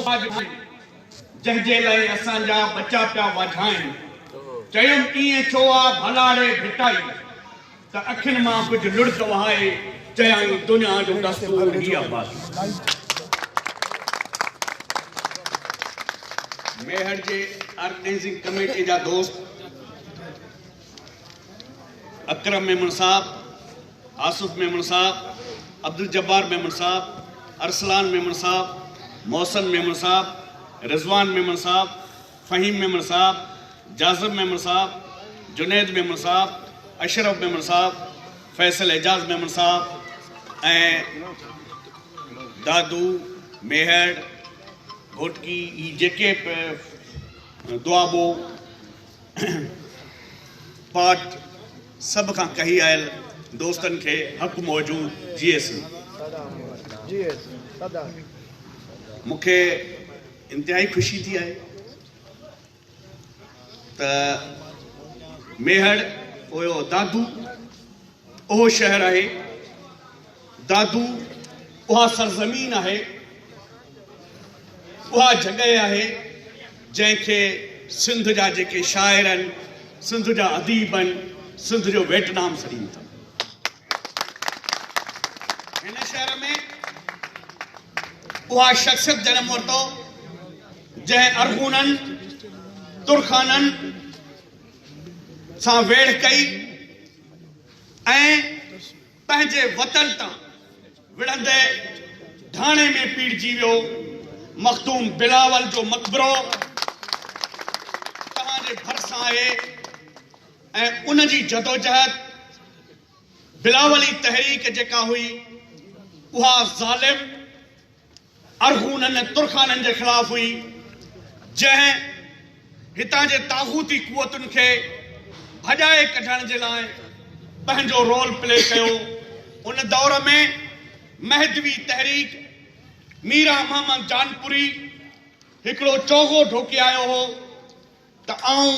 جنهن جي لاء اسان جا ٻچا پيا واجهائين. چيم ائين ڇو آ ڀلاڙي ڀٽائي ته اکين مان ڪجهه لڙڪ وهائي چيائين دنيا جو دستور هي آ بازي. ميهڙ جي آرگنائيزنگ ڪميٽي جا دوست اڪرم ميمڻ صاحب، آصف ميمڻ صاحب، عبدالجبار ميمڻ صاحب، ارسلان ميمڻ صاحب، محسن ميمڻ صاحب، رضوان ميمڻ صاحب، فهيم ميمڻ صاحب، جاذب ميمڻ صاحب، جنيد ميمڻ صاحب، اشرف ميمڻ صاحب، فيصل اعجاز ميمڻ صاحب ۽ دادو، ميهڙ، گهوٽڪي هي جيڪي به دوآبو، پاٽ سڀ کان ڪهي آيل دوستن کي حق موجود جيئي سنڌ. مون کي انتهائي خوشي ٿي آهي ته ميهڙ هيو دادو اهو شهر آهي دادو اها سرزمين آهي اها جڳهه آهي جنهن کي سنڌ جا جيڪي شاعر آهن، سنڌ جا اديب آهن، سنڌ جو ويٽنام سڏين ٿا. هن شهر ۾ اها شخصيت جنم ورتو جنهن ارغونن، ترخانن سان ويڙهه ڪئي ۽ پنهنجي وطن تان وڙهندي ڍاڻي ۾ پيڙجي ويو. مخدوم بلاول جو مقبرو توهان جي ڀرسان آهي ۽ ان جي جدوجهد بلاولي تحريڪ جيڪا هئي اها ظالم ارغونن ۽ ترخانن جي خلاف هئي، جنهن هتان جي طاغوتي قوتن کي ڀڄائي ڪڍڻ جي لاء پنهنجو رول پلي ڪيو. ان دور ۾ مهدوي تحريڪ ميران محمد جانپوري هڪڙو چوغو ڍوڪي آيو هو ته آئون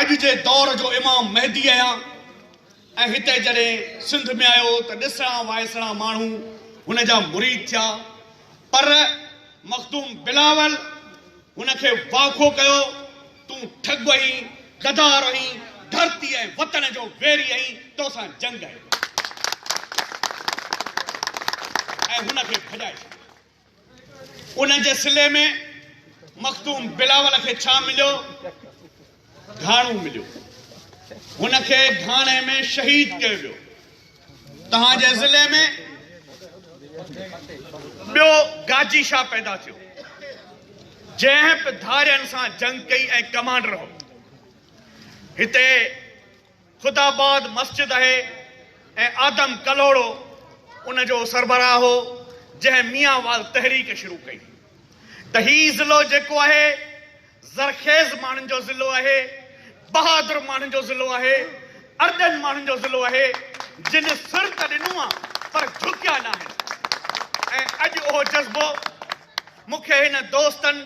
اڄ جي دور جو امام مهدي آهيان ۽ هتي جڏهن سنڌ ۾ آيو ته ڏسڻا وائسڻا ماڻهو هن جا مريد ٿيا پر مخدوم بلاول هن کي واکو ڪيو تون ٺڳ آهين، غدار آهين، ڌرتي ۽ وطن جو ويري آهين، توسان جنگ آهي ۽ هن کي ڀڄائي ڇڏيو. ان جي صلي ۾ مخدوم بلاول کي ڇا مليو؟ گهاڻو مليو. هن کي گهاڻي ۾ شهيد ڪيو ويو. توهان جي ضلعي ۾ ٻيو گاجي شاهه پيدا ٿيو، جنهن به ڌارين سان جنگ ڪئي ۽ ڪمانڊر هو. هتي خدا آباد مسجد آهي ۽ آدم ڪلهوڙو ان جو سربراهه هو جنهن ميان وال تحريڪ شروع ڪئي ته هي ضلعو جيڪو آهي زرخيز ماڻهن جو ضلعو آهي بهادر ماڻهن جو ضلعو آهي ارڏن ماڻهن جو ضلعو آهي جن سر ته ڏنو آ پر جهڪيا ناهن ۽ اڄ اهو جذبو مون کي هن دوستن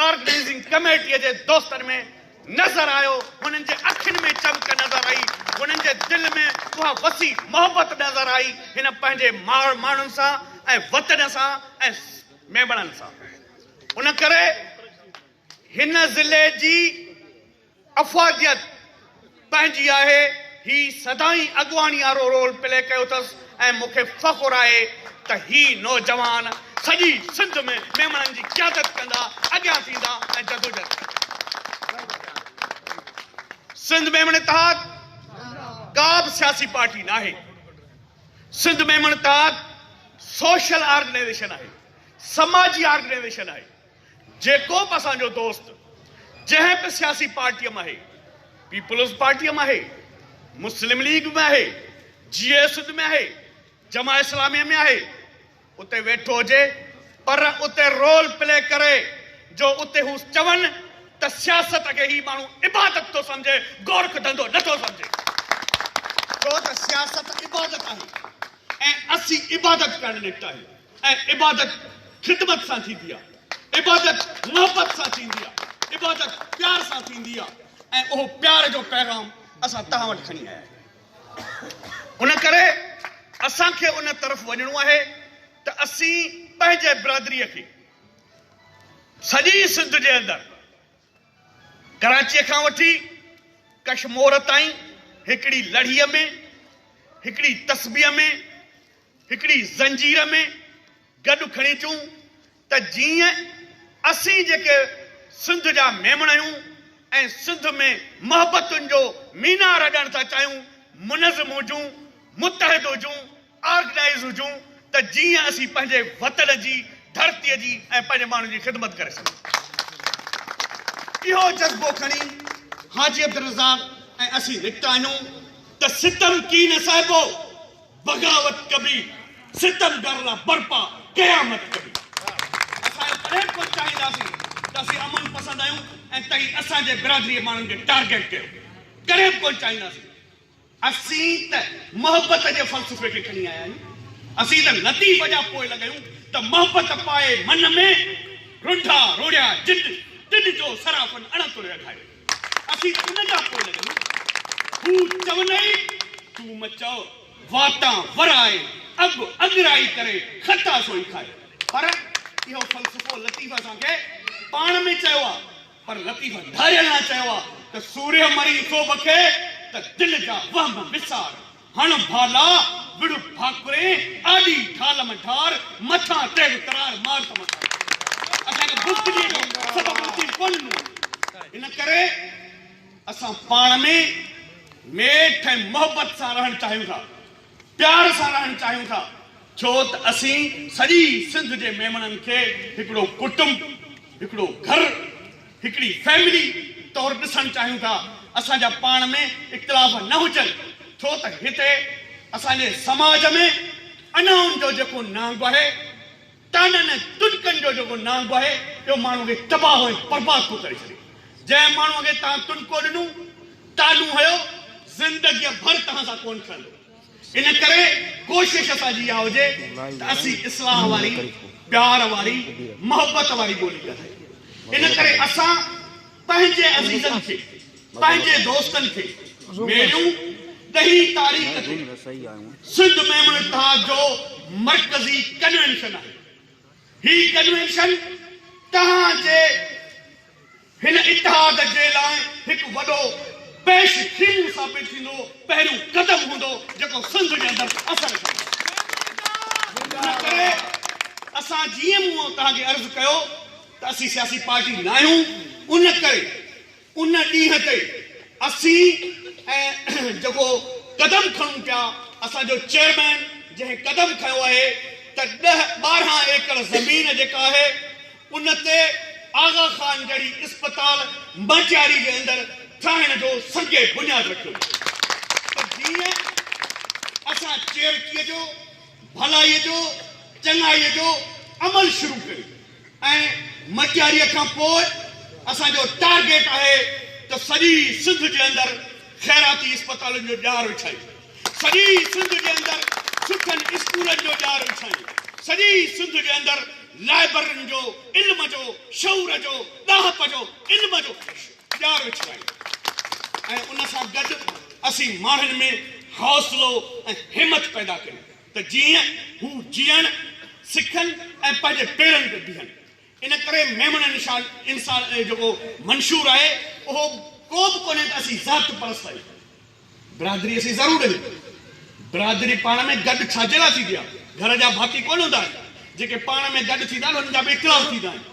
آرگنائيزنگ ڪميٽيء جي دوستن ۾ نظر آيو، هنن جي اکين ۾ چمڪ نظر آئي، هنن جي دل ۾ اها وسيع محبت نظر آئي هن پنهنجي ماڻهن سان ۽ وطن سان ۽ ميمڻن سان. ان ڪري هن ضلعي جي افاديت پنهنجي آهي، هي سدائين اڳواڻي وارو رول پلي ڪيو اٿس ۽ مون کي فخر آهي ته هي نوجوان سڄي سنڌ ۾ ميمڻن جي قيادت ڪندا، اڳيان ٿيندا ۽ جدوجهد ڪندا. سنڌ ميمڻ اتحاد ڪا به سياسي پارٽي ناهي، سنڌ ميمڻ اتحاد سوشل آرگنائيزيشن آهي، سماجي آرگنائيزيشن آهي. جيڪو به اسان جو دوست جنهن به سياسي پارٽيء مان آهي، پيپلز پارٽيء مان آهي، مسلم ليگ ۾ آهي، جي ايس سنڌ ۾ آهي، جماعت اسلاميء ۾ آهي، اتي ويٺو هجي پر اتي رول پلي ڪري جو اتي هو چون ته سياست کي هي ماڻهو عبادت ٿو سمجهي، گورک ڌنڌو نه ٿو سمجهي. ڇو ته سياست عبادت آهي ۽ اسين عبادت ڪرڻ نڪتا آهيون. ۽ عبادت خدمت سان ٿيندي آ، عبادت محبت سان ٿيندي آ، عبادت پيار سان ٿيندي آ ۽ اهو پيار جو پيغام اسان توهان وٽ کڻي آيا آهيون. ان ڪري اسان کي ان طرف وڃڻو آهي ته اسين پنهنجي برادريء کي سڄي سنڌ جي اندر ڪراچيء کان وٺي ڪشمور تائين هڪڙي لڙهيء ۾، هڪڙي تسبيح ۾، هڪڙي زنجير ۾ گڏ کڻي اچون ته جيئن اسين جيڪي سنڌ جا ميمڻ آهيون ۽ سنڌ ۾ محبتن جو مينار اڏڻ ٿا چاهيون، منظم هجون، متحد هجون، آرگنائيز هجون ته جيئن اسين پنهنجي وطن جي، ڌرتيء جي ۽ پنهنجي ماڻهن جي خدمت ڪري سگهون. اهو جذبو کڻي حاجي عبدالرزاق ۽ اسين نڪتا آهيون ته ستم ڪي نه سهبو، بغاوت ڪبي، ستم گر لا برپا قيامت ڪبي. اسان اهو ڪڏهن به ڪونه چاهينداسين ته اسين امن پسند آهيون ۽ توهين اسان جي برادريء ماڻهن کي ٽارگيٽ ڪيو. ڪڏهن به ڪونه چاهينداسين. اسين ته محبت جي فلسفي کي کڻي آيا آهيون. اسين ته لطيف جا پوئلڳ آهيون ته محبت پائي من ۾، رنڍا روڙيا جن، تن جو صرافن اڻ تڻ اگهايو. اسين ته ان جا پوئلڳ آهيون. هو چونئي، تون م چئو، واتان ورائي، اڳ اڳرائي ڪري، خطا سوئي کائي. پر اهو فلسفو لطيف اسان کي پاڻ ۾ چيو آهي. پر لطيف ڌاريل نه چيو آ ته سورهيه مرين سوڀ کي ته دل جا وهم وسار، هڻ ڀالا، وڙهه ڀاڪرين، آڏي ڍال م ڍار، مٿان تيغ ترار مار ته متان. اسان کي بزدليء جو سبب لطيف ڪونه ڏنو آهي. ان ڪري اسان پاڻ ۾ ميٺ ۽ محبت سان رهڻ چاهيون ٿا. پيار سان رهڻ چاهيون ٿا، ڇو ته اسين سڄي سنڌ جي ميمڻن کي هڪڙو ڪٽنب، هڪڙو گهر، هڪڙي فيملي طور ڏسڻ چاهيون ٿا، اسان جا پاڻ ۾ اختلاف نه هجن، ڇو ته هتي اسان جي سماج ۾ انائن جو جيڪو نانگ آهي، طعنن ۽ تنڪن جو جيڪو نانگ آهي، اهو ماڻهوء کي تباهه ۽ برباد ٿو ڪري ڇڏي. جنهن ماڻهوء کي توهان تنڪو ڏنو، طعنو هنيو، زندگيء ڀر توهان سان ڪونه کڻندو. ان ڪري ڪوشش اسان جي اها هجي ته اسين اصلاح واري، پيار واري، محبت واري ٻولي ڳالهايون. ان ڪري اسان پنهنجي عزيزن کي، پنهنجي دوستن کي ميڙيون ڏهين تاريخ تي سنڌ ميمڻ اتحاد جو مرڪزي ڪنوينشن آهي. هي ڪنوينشن توهان جي هن اتحاد جي لاء هڪ وڏو پيش خيمو ثابت ٿيندو، پهريون قدم هوندو جيڪو سنڌ جي اندر اثر ڪندو. ان ڪري اسان جيئن مون توهان کي عرض ڪيو ته اسين سياسي پارٽي ناهيون، ان ڪري ان ڏينهن تي اسين ۽ جيڪو قدم کڻون پيا، اسان جو چيئرمين جنهن قدم کنيو آهي ته ڏهه 12 ايڪڙ زمين جيڪا آهي ان تي آغا خان جهڙي اسپتال مانٽياري جي اندر ٺاهڻ جو سنگ بنياد رکيو ويو ته جيئن اسان چيئرٽيء جو، ڀلائيء جو، چڱائيء جو عمل شروع ڪريون. ۽ مٽياريء کان پوء اسان جو ٽارگيٽ آهي ته سڄي سنڌ جي اندر خيراتي اسپتالن جو ڄار وڇايون، سڄي سنڌ جي اندر سٺن اسڪولن جو ڄار وڇايون، سڄي سنڌ جي اندر لائبررين جو، علم جو، شعور جو، ڏاهپ جو، علم جو ڄار وڇايون ۽ ان سان گڏ اسين ماڻهن ۾ حوصلو ۽ همت پيدا ڪريون. ته جيئن هو جيئڻ سکن ۽ پنهنجي پيرن تي بيهن. ان ڪري ميمڻ انسان جو جيڪو منشور آهي اهو ڪو به ڪونهي ته اسين ذات پرست آهيون. برادري اسين ضرور آهيون. برادري پاڻ ۾ گڏ ڇا جي لاء ٿيندي آهي؟ گهر جا ڀاتي ڪونه هوندا آهن. جيڪي پاڻ ۾ گڏ ٿيندا آهن انهن جا به اختلاف ٿيندا آهن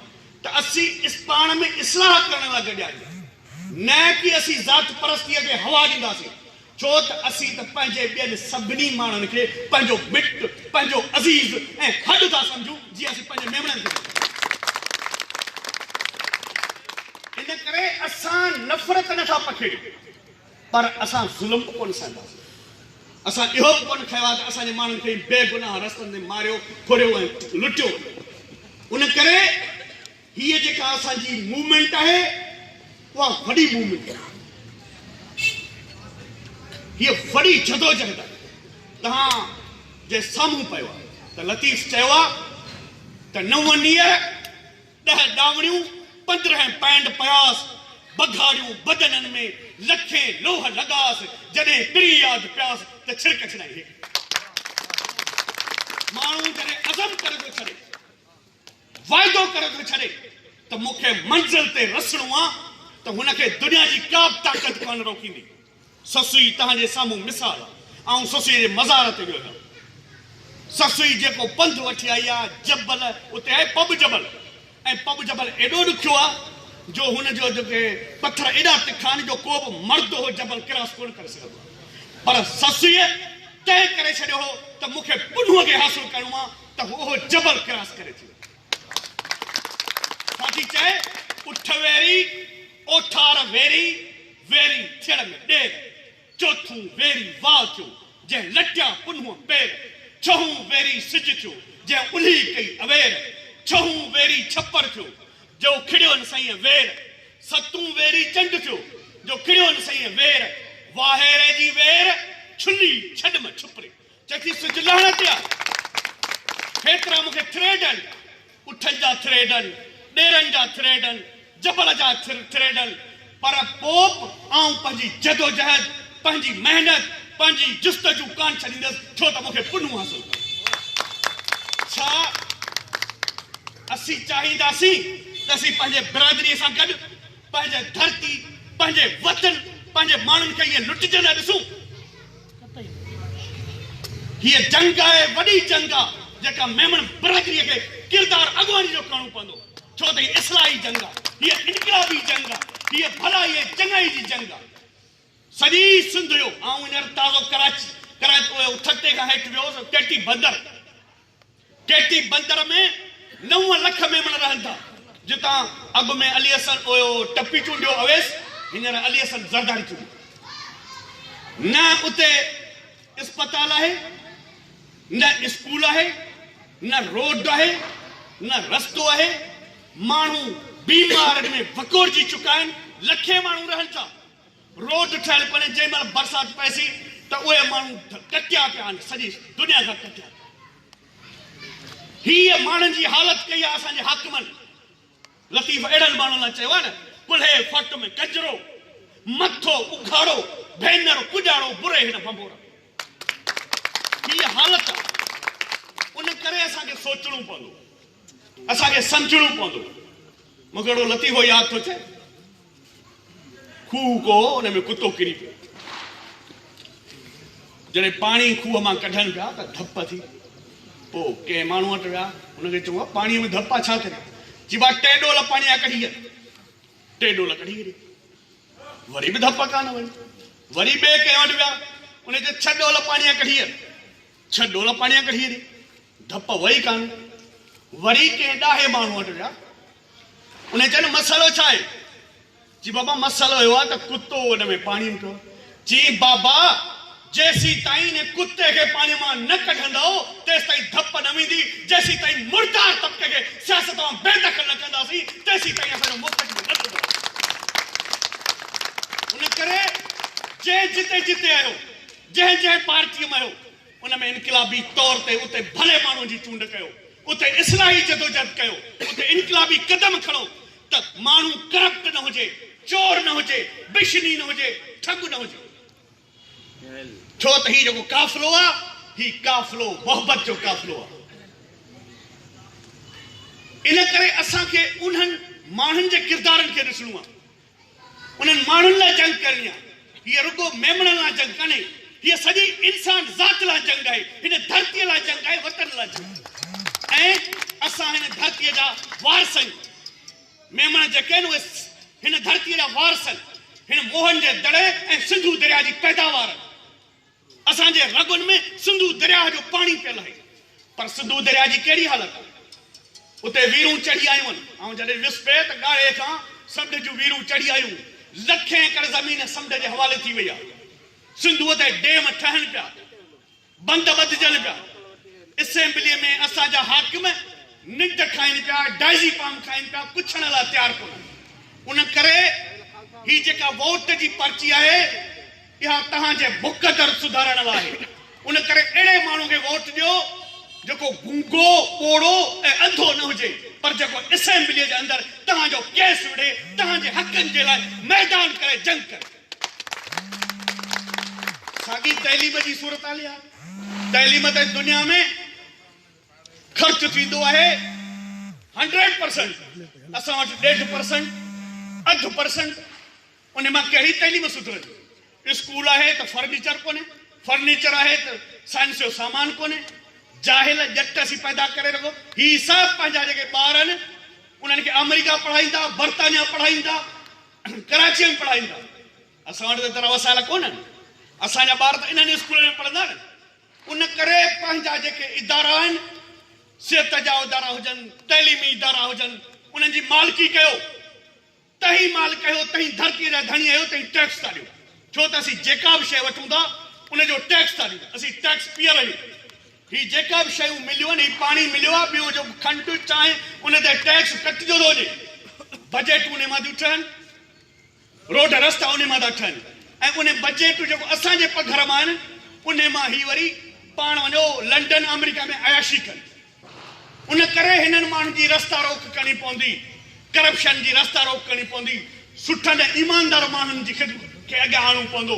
ته اسين پاڻ ۾ اصلاح ڪرڻ لاء گڏيا آهيون نه ڪي اسين ذات پرستيء کي هوا ڏينداسين. ڇو ته اسين ته پنهنجي ٻين سڀني ماڻهن کي پنهنجو مٽ، پنهنجو عزيز ۽ هڏ ٿا سمجهون، جيئن اسين پنهنجي ميمڻن کي سمجهون. ان ڪري اسان نفرت نه ٿا پکيڙيون، پر اسان ظلم به ڪونه سهنداسين. اسان اهو به ڪونه کنيو آهي ته اسان جي ماڻهن کي بيگناهه رستن تي ماريو، ڦريو ۽ لٽيو وڃي. ان ڪري هيء جيڪا اسان جي موومينٽ آهي، اها وڏي موومينٽ آهي. هيء وڏي جدوجهد آهي. توهان جي سامهون پيو آهي ته لطيف چيو آهي ته نو نيئر، ڏهه ڏاوڻيون، 15 پينڊ پياس، بگهاڙيون بدنن ۾ لکين لوهه لڳاس، جڏهن پرين ياد پياس ته ڇرڪ ڇڏائين هيٺ. ماڻهو جڏهن عزم ڪري ٿو ڇڏي. واعدو ڪري ٿو ڇڏي ته مون کي منزل تي رسڻو آ ته هن کي دنيا جي ڪا به طاقت ڪانه روڪيندي. سسئي توهان جي سامهون مثال آ. آئون سسئي جي مزار تي ويو آهيان. سسئي جيڪو پنڌ وٺي آئي آ، جبل اتي آهي پٻ جبل ۽ پٻ جبل ايڏو ڏکيو آ جو هن جو جيڪي پٿر ايڏا تکا آهن جو ڪو به مرد اهو جبل ڪراس ڪونه ڪري سگهندو آ. پر سسئيء طئي ڪري ڇڏيو هو ته مون کي پنهونء کي حاصل ڪرڻو آ ته هو اهو جبل ڪراس ڪري ٿي وڃي. ڇا ٿي چئي، اٺ ويري، اوٺار ويري، ويري ٿيڻ ۾ ڏير، چوٿون ويري واء ٿيو، جنهن لٽيا پنهونء پير، ڇهون ويري سج ٿيو، جنهن الهي ڪئي اوير، ڇهون ويري ڇپر ٿيو، جو کڙيو سائينء وير، ستون ويري چنڊ ٿيو، جو کڙيو سائينء وير، واهيري جي وير، ڇلي ڇڏ م ڇپري. چئي ٿي سج لهڻ تي آ. هيترا مون کي ٿريڊ آهن. اٺن جا ٿريڊ آهن، ڏيرن جا ٿريڊ آهن، جبل جا ٿريڊ آهن، پر پوء به آئون پنهنجي جدوجهد، پنهنجي محنت، پنهنجي جستجو ڪانه ڇڏيندس، ڇو ته مون کي پنهون حاصل ڪرڻو آهي. ڇا اسين چاهينداسين ته اسين پنهنجي برادريء سان گڏ پنهنجي ڌرتي، پنهنجي وطن، پنهنجي ماڻهن کي ائين لٽجندي ڏسون؟ هيء جنگ آهي، وڏي جنگ آ، جيڪا ميمڻ برادريء کي ڪردار اڳواڻي جو ڪرڻو پوندو، ڇو ته هيء اصلاحي جنگ آ، هيء انقلابي جنگ آ، هيء ڀلائي ۽ چڱائي جي جنگ آ. سڄي سنڌ جو، آئون هينئر تازو ڪراچي، ڪراچي، ٺٽي کان هيٺ ويو هوس، ڪيٽي بندر، ڪيٽي بندر ۾ نو لک ميمڻ رهن ٿا، جتان اڳ ۾ علي حسن اهو ٽپي چونڊيو اويس، هينئر علي حسن زرداري چونڊيو. نه اتي اسپتال آهي، نه اسڪول آهي، نه روڊ آهي، نه رستو آهي، ماڻهو بيمارين ۾ وڪوڙجي چڪا آهن، لکين ماڻهو رهن ٿا. روڊ ٺهيل ڪونهي، جنهن مهل برسات پئسي ته اهي ماڻهو ڪٽيا پيا آهن، سڄي دنيا کان ڪٽيا پيا آهن. هيء ماڻهن جي حالت ڪئي آهي اسان جي حاڪمن. لطيف اهڙن ماڻهن لاء چيو آهي نه، ڪلهي ڦٽ ۾ ڪنجرو، مٿو اگهاڙو، ڀينر ڪڄاڙو، بري هن ڀنڀور ۾. هيء حالت آهي. ان ڪري اسان کي سوچڻو پوندو، اسان کي سمجهڻو پوندو. مون کي اهڙو لطيفو ياد ٿو اچي. کوهه ڪو هو، ان ۾ ڪتو ڪري پيو. جڏهن پاڻي کوهه مان ڪڍن پيا ته ڌپ ٿي. پوء ڪنهن ماڻهوء وٽ ويا، ان کي چيو، پاڻيء ۾ ڌپ آ، ڇا ڪريان؟ چي با ٽي ڏول پاڻيء جا ڪڍي ڇڏ. ٽي ڏول ڪڍي ڇڏيا. وري به ڌپ ڪانه وئي. وري ٻئي ڪنهن وٽ ويا، ان چيو، ڇهه ڏول پاڻيء جا ڪڍي ڇڏ. ڇهه ڏول پاڻيء جا ڪڍي ڇڏي. ڌپ وئي ڪانه. وري ڪنهن ڏاهي ماڻهوء وٽ ويا. انهيء چيو نه مسئلو ڇا آهي؟ چي بابا مسئلو اهو آهي ته ڪتو ان ۾ پاڻي ۾ پيو آهي. چي بابا جيسيتائين ان ڪتي کي پاڻي مان نه ڪڍندؤ تيستائين ڌپ نه ويندي، جيسيتائين مردار طبقي کي سياست مان بي دخل نه ڪنداسين تيسيتائين اسان جو مستقبل نه سڌرندو. ان ڪري جنهن جتي جتي آهيو، جنهن جنهن پارٽيء ۾ آهيو ان ۾ انقلابي طور تي اتي ڀلي ماڻهن جي چونڊ ڪيو. اتي اصلاحي جدوجهد ڪيو، اتي انقلابي قدم کڻو ته ماڻهو ڪرپٽ نه هجي، چور نه هجي، بشني نه هجي، ٺڳ نه هجي. ڇو ته هي جيڪو قافلو آ، هي قافلو محبت جو قافلو آ. ان ڪري اسان کي انهن ماڻهن جي ڪردارن کي ڏسڻو آ. انهن ماڻهن لاء جنگ ڪرڻي آهي. هيء رڳو ميمڻن لاء جنگ ڪانهي، هيء سڄي انسان ذات لاء جنگ آهي، هن ڌرتيء لاء جنگ آهي، وطن لاء جنگ آهي ۽ اسان هن ڌرتيء جا وارث آهيون. ميمڻ جيڪي آهن اهي هن ڌرتيء جا وارث آهن. هن موهن جي دڙي ۽ سنڌو درياء جي پيداوار آهن. اسان جي رڳن ۾ سنڌو درياهه جو پاڻي پيل آهي پر سنڌو درياهه جي ڪهڙي حالت آهي؟ اتي ويرون چڙهي آيون آهن. آئون جڏهن ويس پئي ته ڳاڙهي کان سمنڊ جون ويرون چڙهي آيون. لکين ايڪڙ زمين سمنڊ جي حوالي ٿي وئي آهي. سنڌوء تي ڊيم ٺهن پيا. بند ٻڌجن پيا. اسيمبليء ۾ اسان جا حاڪم ننڊ کائين پيا، ڊائزيپام کائين پيا، ڪڇڻ لاء تيار ڪونهن. ان ڪري هي جيڪا ووٽ جي پرچي آهي، اها توهان جي مقدر سڌارڻ لاء آهي. ان ڪري اهڙي ماڻهو کي ووٽ ڏيو جيڪو گونگو، ٻوڙو ۽ انڌو نه هجي پر جيڪو اسيمبليء جي اندر توهان جو ڪيس وڙهي، توهان جي حقن جي لاء ميدان ڪري جنگ ڪري. ساڳي تعليم جي صورتحال آهي. تعليم تي دنيا ۾ خرچ ٿيندو آهي. هنڊريڊ پرسنٽ، اسان وٽ ڏيڍ پرسنٽ، اڌ پرسنٽ، ان مان ڪهڙي تعليم سڌرندي؟ اسڪول آهي ته فرنيچر ڪونهي، فرنيچر آهي ته سائنس جو سامان ڪونهي، جاهل ڄٽ اسين پيدا ڪري رڳو هي سڀ پنهنجا جيڪي ٻار آهن انهن کي آمريڪا پڙهائيندا، برطانيا پڙهائيندا، ڪراچيء ۾ پڙهائيندا. اسان وٽ ته ايترا وسائل ڪونهن، اسان جا ٻار ته انهن اسڪولن ۾ پڙهندا نه. ان ڪري پنهنجا جيڪي ادارا آهن، صحت جا ادارا هجن، تعليمي ادارا هجن، انهن جي مالڪي ڪيو. تهين مالڪ آهيو، تهين ڌرتيء جا ڌڻي آهيو، تهين ٽيڪس ٿا ڏيو. ڇو ته اسين جيڪا به شيء وٺون ٿا، ان جو ٽيڪس ٿا ڏيون. اسين ٽيڪس پيئر آهيون. هي جيڪا به شيون مليون آهن، هي پاڻي مليو آهي، ٻيو جو کنڊ، چانهه، ان تي ٽيڪس ڪٽجو ٿو وڃي. بجيٽون انهي مان ٿيون ٺهن، روڊ رستا انهي مان ٿا ٺهن ۽ انهي بجيٽون جيڪو اسان جي پگهر مان آهن، انهي مان هي وري پاڻ وڃو لنڊن، آمريڪا ۾ عياشي ڪن. ان ڪري هنن ماڻهن جي رستا روڪ ڪرڻي پوندي، ڪرپشن جي رستا روڪ ڪرڻي پوندي، سٺن ۽ ايماندار ماڻهن جي خدمت کي اڳيان آڻڻو پوندو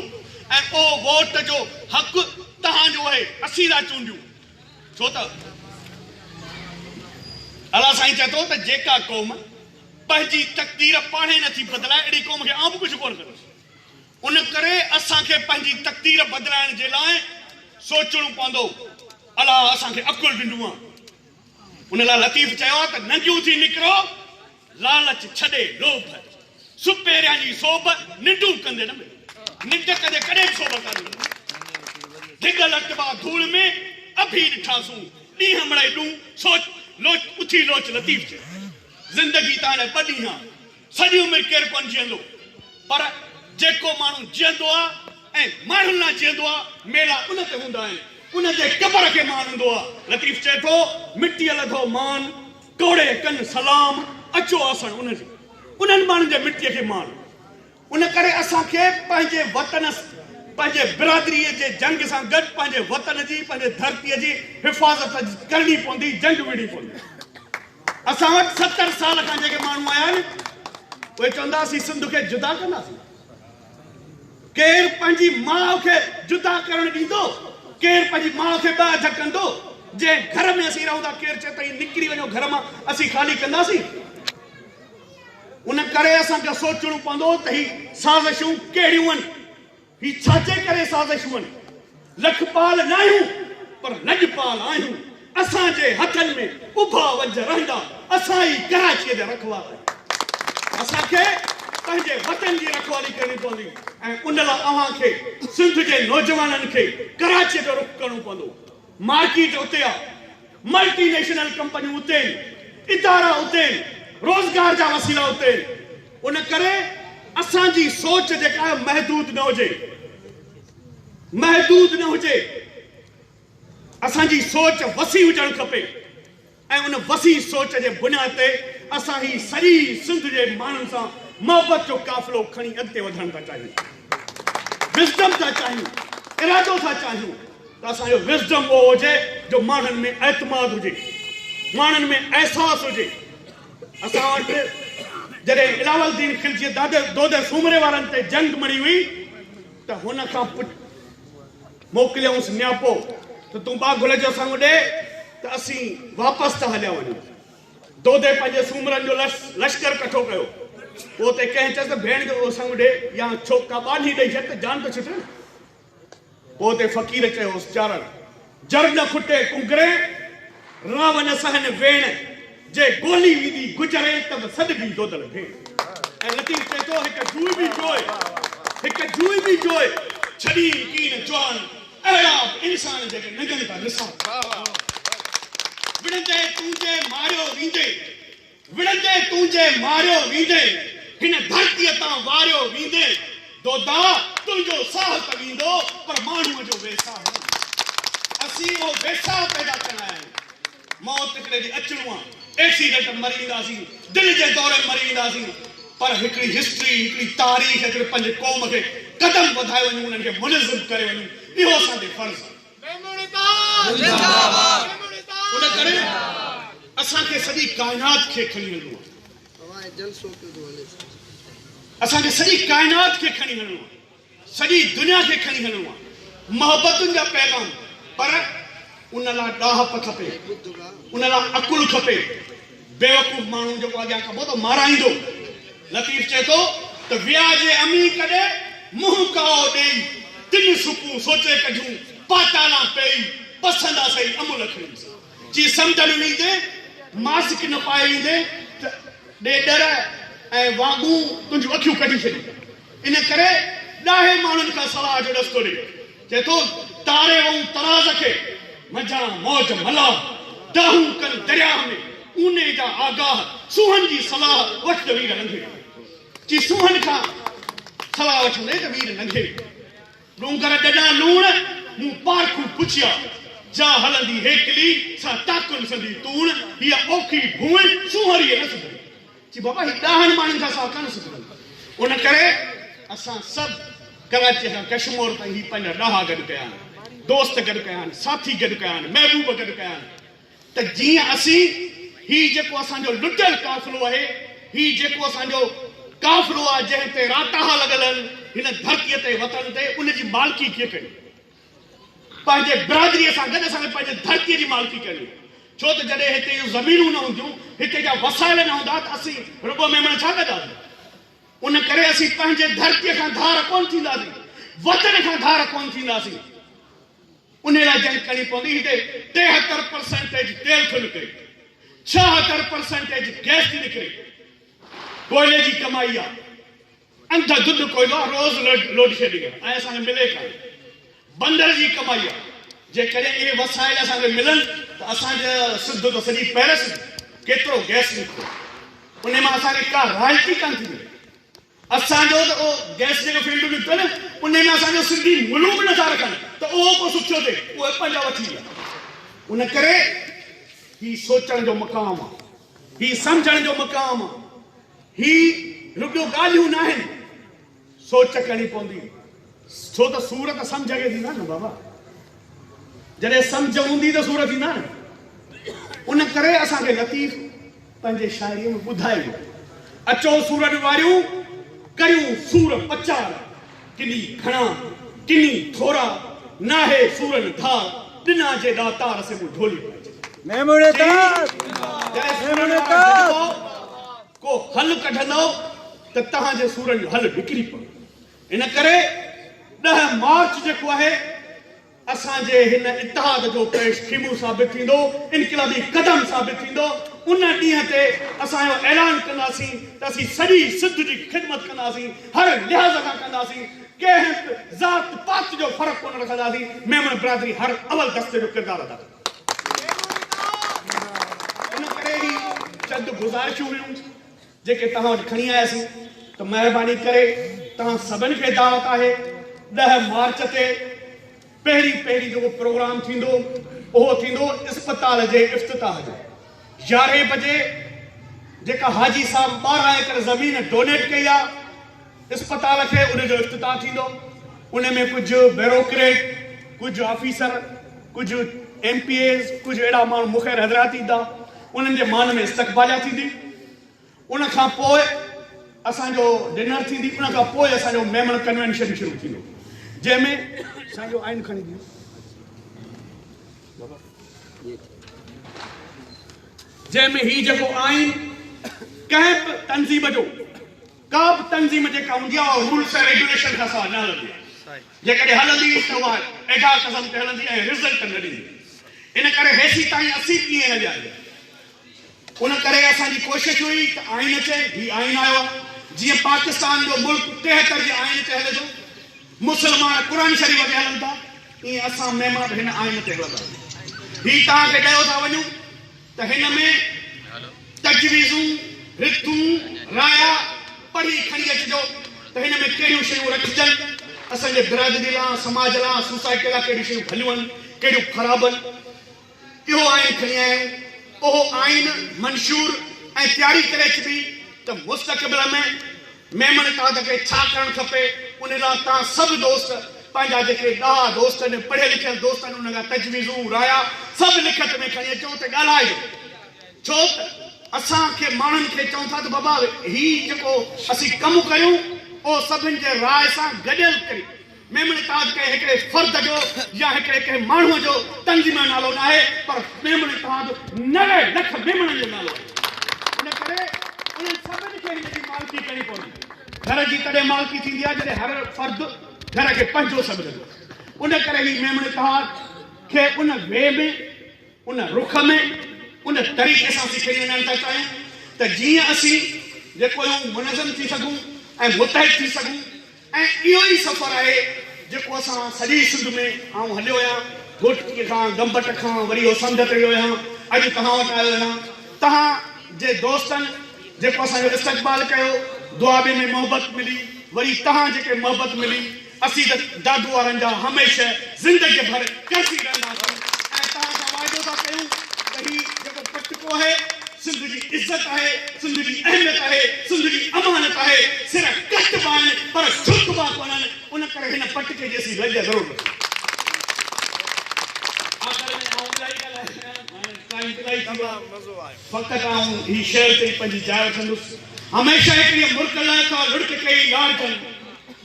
۽ اهو ووٽ جو حق توهان جو آهي، اسين ٿا چونڊيون، ڇو ته الله سائين چئي ٿو ته جيڪا قوم پنهنجي تقدير پاڻهي نٿي بدلائي اهڙي قوم کي آئون به ڪجهه ڪونه ڪندس. ان ڪري اسان کي پنهنجي تقدير بدلائڻ جي لاء سوچڻو پوندو. الله اسان کي عقل ڏنو آهي. ان لاء لطيف چيو آهي ته ننگيون ٿي نڪرو، لالچ ڇڏي لوڀ، سپهريان جي سوڀ ننڊون ڪندي نه ملي. ننڊ ڪندي ڪڏهن به سوڀ ڪانه ملندي. ڍڳ لٽبا ڌوڙ ۾، اڀي ڏٺاسون، ڏينهن مڙئي ڏون، سوچ لوچ اٿي لوچ لطيف چيو. زندگي تان لاء ٻه ڏينهن آهن. سڄي عمر ڪير ڪونه جيئندو پر جيڪو ماڻهو جيئندو آ ۽ ماڻهن لاء جيئندو آ ميلا ان تي هوندا آهن ان جي قبر کي مان هوندو آ لطيف چئي ٿو مٽيء لڌو مان ڪوڙي ڪن سلام اچو آسڻ ان جي انهن ماڻهن جي مٽيء کي مان ان ڪري اسان کي پنهنجي وطن پنهنجي برادريء جي جنگ سان گڏ پنهنجي وطن جي پنهنجي ڌرتيء جي حفاظت ڪرڻي پوندي جنگ وڙهڻي پوندي. اسان وٽ 70 سال کان جيڪي ماڻهو آيا آهن اهي چوندا اسين سنڌ کي جدا ڪنداسين. ڪير پنهنجي ماء کي جدا ڪرڻ ڏيندو؟ ڪير پنهنجي ماء کي ٻه اڌ ڪندو؟ جنهن گهر ۾ اسين رهون ٿا ڪير چئي ته هي نڪري وڃو گهر مان اسين خالي ڪنداسين؟ ان ڪري اسان کي سوچڻو پوندو ته هي سازشون ڪهڙيون آهن؟ هي ڇاجي ڪري سازشون آهن؟ لکپال ناهيون پر لڄپال آهيون، اسان جي هٿن ۾ اڀا ونجهه رهندا، اسان ئي ڪراچيء جا رکوال آهيون. اسان کي پنهنجي وطن جي رکوالي ڪرڻي پوندي ۽ ان لاء اوهان کي سنڌ جي نوجوانن کي ڪراچيء جو رخ ڪرڻو پوندو. مارڪيٽ اتي آ، ملٽي نيشنل ڪمپنيون اتي آهن، ادارا اتي آهن، روزگار جا وسيلا اتي آهن. ان ڪري اسان جي سوچ جيڪا آهي محدود نه هجي، محدود نه هجي، اسان جي سوچ وسيع هجڻ کپي ۽ ان وسيع سوچ جي بنياد تي اسان هي سڄي سنڌ جي ماڻهن سان محبت جو قافلو کڻي اڳتي وڌڻ ٿا چاهيون، وزڊم ٿا چاهيون، ارادو ٿا چاهيون ته اسان جو وزڊم اهو هجي جو ماڻهن ۾ اعتماد هجي، ماڻهن ۾ احساس هجي. اسان وٽ جڏهن علاوالدين خلجيء دودي سومري وارن تي جنگ مڙهي هئي ته هن کان موڪليائونس نياپو ته تون ٻاگهل جو سڱ ڏي ته اسين واپس ٿا هليا وڃون. دودي پنهنجي سومرن جو لشڪر ڪٺو ڪيو. پوء اتي ڪنهن چيس ته ڀيڻ جو اهو سڱ ڏي يا ڇو ڪا ٻانهي ڏئي ڇڏ ته جان ته ڇٽي نه. پوء اتي فقير چيوس، چارڻ! جر نه کٽي ڪنگري، راو نه سهن ويڻ، جي گولي ويندي گجري، ته به سڏبي دودل ڀيڻ. ۽ لطيف چئي ٿو، هڪ جوئي به جوئي، هڪ جوئي به جوئي، ڇڏين ڪين جوان، اهڙا به انسان جيڪي ننگن تان نثار. وڙهندي تون جي ماريو ويندين. وڙهندي تون جي ماريو ويندين، هن ڌرتيء تان واريو ويندين، دودا تنهنجو ساهه ته ويندو پر ماڻهوء جو ويساهه نه ويندو. اسين اهو ويساهه پيدا ڪرڻ آيا آهيون. موت هڪڙي ڏينهن اچڻو آ، ايڪسيڊنٽ ۾ مري وينداسين، دل جي دوري ۾ مري وينداسين، پر هڪڙي هسٽري، هڪڙي تاريخ، هڪڙي پنهنجي قوم کي قدم وڌائي وڃون، انهن کي منظم ڪري وڃون، اهو اسان تي فرض آ. ان ڪري اسان کي سڄي ڪائنات کي کڻي هلڻو آهي. اسان کي سڄي ڪائنات کي کڻي هلڻو آهي. سڄي دنيا کي کڻي هلڻو آهي. محبتن جا پيغام پر ان لاء ڏاهپ کپي، ان لاء عقل کپي. بيوقوف ماڻهو جيڪو اڳيان ڪبو ته مارائيندو. لطيف چئي ٿو ته ويا جي امين ڪڏي، منهن ڪائو ڏيئي، تن سڪون سوچي ڪڍيون، پاتالان پيئي، پسندا سهي املهه کڻي سي. جي سمنڊ ۾ ويندين، ماسڪ نه پائي ويندين ته ڏيڏر ۽ واڳون تنهنجون اکيون ڪڍي ڇڏيندا. ان ڪري ڏاهي ماڻهن کان صلاح جو ڏس ٿو ڏئي. چئي ٿو، تاري وئون تراز کي، منجهان موج ملاح، دانهون ڪن درياهه ۾، اوني جا آگاهه، سونهن جي صلاح وٺ ته وير لنگهي ويندو. چي سونهن کان صلاح وٺندين ته وير لنگهي ويندو. ڏونگر ڏنا لوڻ، مون پارکو پڇيا، جا هلندي هيڪلي، سا تاڪن سندي تون، هيء اوکي ڀونء، سونهريء نه سڌري. چي بابا هي ڏاهن ماڻهن کان سواء ڪانه سڌرندو. ان ڪري اسان سڀ ڪراچيء کان ڪشمور تائين هي پنهنجا ڏاها گڏ ڪيا آهن، دوست گڏ ڪيا آهن، ساٿي گڏ ڪيا آهن، محبوب گڏ ڪيا آهن ته جيئن اسين هي جيڪو اسان جو لٽيل قافلو آهي، هي جيڪو اسان جو قافلو آهي جنهن تي راتاها لڳل آهن هن ڌرتيء تي وطن تي ان جي مالڪي ڪيئن ڪريون؟ پنهنجي برادريء سان گڏ اسان کي پنهنجي ڌرتيء جي مالڪي ڪرڻي آهي. ڇو ته جڏهن هتي جون زمينون نه هونديون، هتي جا وسائل نه هوندا ته اسين رڳو ميمڻ ڇا ڪنداسين؟ ان ڪري اسين پنهنجي ڌرتيء کان ڌار ڪونه ٿينداسين، وطن کان ڌار ڪونه ٿينداسين. انهيء لاء جنگ ڪرڻي پوندي. هتي 73 پرسنٽيج تيل ٿو نڪري، 76 پرسنٽيج گئس ٿي نڪري، ڪوئلي جي ڪمائي آهي. انڌ ڌنڌ ڪوئلو آ روز لوڊشيڊنگ آ ۽ اسان کي ملي ڪانه. بندر جي ڪمائي آ. جيڪڏهن اهي وسائل اسان کي ملن ته اسان جي سنڌ ته سڄي پئرس ۾ ڪيترو گئس نڪتو انهي مان اسان کي ڪا رائلٽي ڪانه ٿي ملي. اسان جو ته اهو گئس جيڪو فيلڊون نڪتو نه انهي ۾ اسان جو سنڌي ملون به نٿا رکن ته اهو ڪو سکيو ٿئي اهي پنهنجا وٺي ويا. ان ڪري هي سوچڻ جو مقام آ. هي سمجهڻ جو مقام آ. هي رڳو ڳالهيون ناهن، سوچ ڪرڻي پوندي، ڇو ته سور ته سمجهه کي ٿيندا نه بابا، جڏهن سمجهه هوندي ته سور ٿيندا نه، ان ڪري اسان کي لطيف پنهنجي شاعريء ۾ ٻڌائي ويو، اچو سورن واريون، ڪريون سور پچار، ڪني گهڻا، ڪني ٿورا، ناهي سورن ڌار، ڏنا جي ڏاتار سي مون جهولي پائجي. ميمڻ چي، تار! جڏهن سورن ميمڻ وارا تار! گڏبو، ڪو حل ڪڍندؤ ته توهان جي سورن جو حل نڪري پوندو. ان ڪري 10 مارچ جيڪو آهي، اسان جي هن اتحاد جو پيش خيمو ثابت ٿيندو، انقلابي قدم ثابت ٿيندو، ان ڏينهن تي اسان اهو اعلان ڪنداسين ته اسين سڄي سنڌ جي خدمت ڪنداسين، هر لحاظ کان ڪنداسين، ڪنهن به ذات پات جو فرق ڪونه رکنداسين، ميمڻ برادري هر اول دستي جو ڪردار ادا ڪندي. ان ڪري هي چند گذارشون هيون جيڪي توهان وٽ کڻي آياسين ته مهرباني ڪري توهان سڀن کي دعوت آهي 10 مارچ تي پهرين پهرين جيڪو پروگرام ٿيندو اهو ٿيندو اسپتال جي افتتاح جو 11 بجي جيڪا حاجي صاحب 12 ايڪڙ زمين ڊونيٽ ڪئي آهي اسپتال کي ان جو افتتاح ٿيندو ان ۾ ڪجهه بيروڪريٽ ڪجهه آفيسر ڪجهه ايم پي ايز ڪجهه اهڙا ماڻهو مخير حضرات ايندا انهن جي مان ۾ استقباليا ٿيندي ان کان پوء اسان جو ڊنر ٿيندي ان کان پوء اسان جو ميمڻ ڪنوينشن شروع ٿيندو جنهن ۾ سائين جو آئين کڻي ڏيو جنهن ۾ هي جيڪو آئين ڪنهن به تنظيم جو ڪا به تنظيم جيڪا هوندي آهي اها رولس ۽ ريگيوليشن کان سواء نه هلندي آهي. جيڪڏهن هلندي ته اها ايڊهاڪ ازم تي هلندي ۽ رزلٽ نه ڏيندي. ان ڪري هيسيتائين اسين به ائين هليا آهيون. ان ڪري اسان جي ڪوشش هئي ته آئين اچي، هي آئين آيو آهي. جيئن پاڪستان جو ملڪ 73 جي آئين تي هلي ٿو، مسلمان قرآن شريف تي هلن ٿا، ائين اسان ميمڻ به هن آئين تي هلنداسين. هي توهان کي ڏيو ٿا وڃون. ته هن ۾ تجويزون، رٿون، رايا پڙهي کڻي اچجو ته هن ۾ ڪهڙيون شيون رکجن، اسان جي برادري لا، سماج لا، سوسائٽي لا ڪهڙيون شيون ڀليون آهن، ڪهڙيون خراب آهن. اهو آئين کڻي آيا آهيون. اهو آئين، منشور ۽ تياري ڪري اچبي ته مستقبل ۾ ميمڻ اتحاد کي ڇا ڪرڻ کپي، ان لا توهان سڀ دوست پنهنجا جيڪي ڏاها دوست آهن، پڙهيل لکيل دوست آهن، انهن کان تجويزون، رايا سڀ لکت ۾ کڻي اچو اتي ڳالهائجو. ڇو ته اسان کي ماڻهن کي چئون ٿا ته بابا هي جيڪو اسين ڪم ڪريون اهو سڀن جي راء سان گڏيل ڪريون. ميمڻ اتحاد ڪنهن هڪڙي فرد جو يا هڪڙي ڪنهن ماڻهوء جو تنظيم جو نالو ناهي پر ميمڻ اتحاد 90 لک ميمڻن جو نالو آهي. انهن سڀني کي هن جي مالڪي ڪرڻي پوندي. گهر جي تڏهن مالڪي ٿيندي آهي جڏهن هر فرد گهر کي پنهنجو سمجهندو آهي. ان ڪري هي ميمڻ اتحاد کي ان وي ۾، ان رخ ۾، ان طريقي سان اسين کڻي وڃڻ ٿا چاهيون ته جيئن اسين جيڪو آهيون منظم ٿي سگهون ۽ متحد ٿي سگهون ۽ اهو ئي سفر آهي جيڪو اسان سڄي سنڌ ۾ آئون هليو آهيان، گهوٽڪي کان، گمبٽ کان، وري اهو سمنڊ تي ويو آهيان، اڄ توهان وٽ آيو آهيان. توهان جي دوستن جيڪو اسان جو استقبال ڪيو، دعابي ۾ محبت ملي، وري توهان جيڪي محبت ملي، اسين ته دادو وارن جا هميشه زندگي ڀر قرضي رهنداسين ۽ توهان سان واعدو ٿا ڪيون ته هي جيڪو پٽڪو آهي، سنڌ جي عزت آهي، سنڌ جي اهميت آهي، سنڌ جي امانت آهي، سر ڪٽبا آهن پر جهڪبا ڪونهن، ان ڪري هن پٽڪي جي اسين لڄ ضرور رکون. آخر ۾ آئون الاهي ڳالهايو آهيان، هاڻي ٽائيم به الاهي ٿي ويو آهي، فقط آئون هي شعر چئي پنهنجي جاء وٺندس. هميشه هڪڙيء مرڪ لاء ٿا لڙڪ ڪيئي لاڙجن،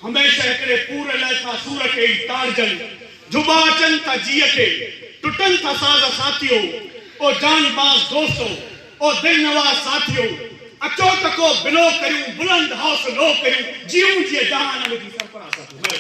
هميشه هڪڙي پور لاء ٿا سور ڪيئي تاڙجن. جهٻا اچن ٿا جيء کي، ٽٽن ٿا ساز ساٿيو، او جان باز دوستو، او دلنواز ساٿيو، اچو ته ڪو بلو ڪريون، بلند حوصلو ڪريون، جيئون جيء جهان وجهي سرفراز ساٿيو. مهرباني.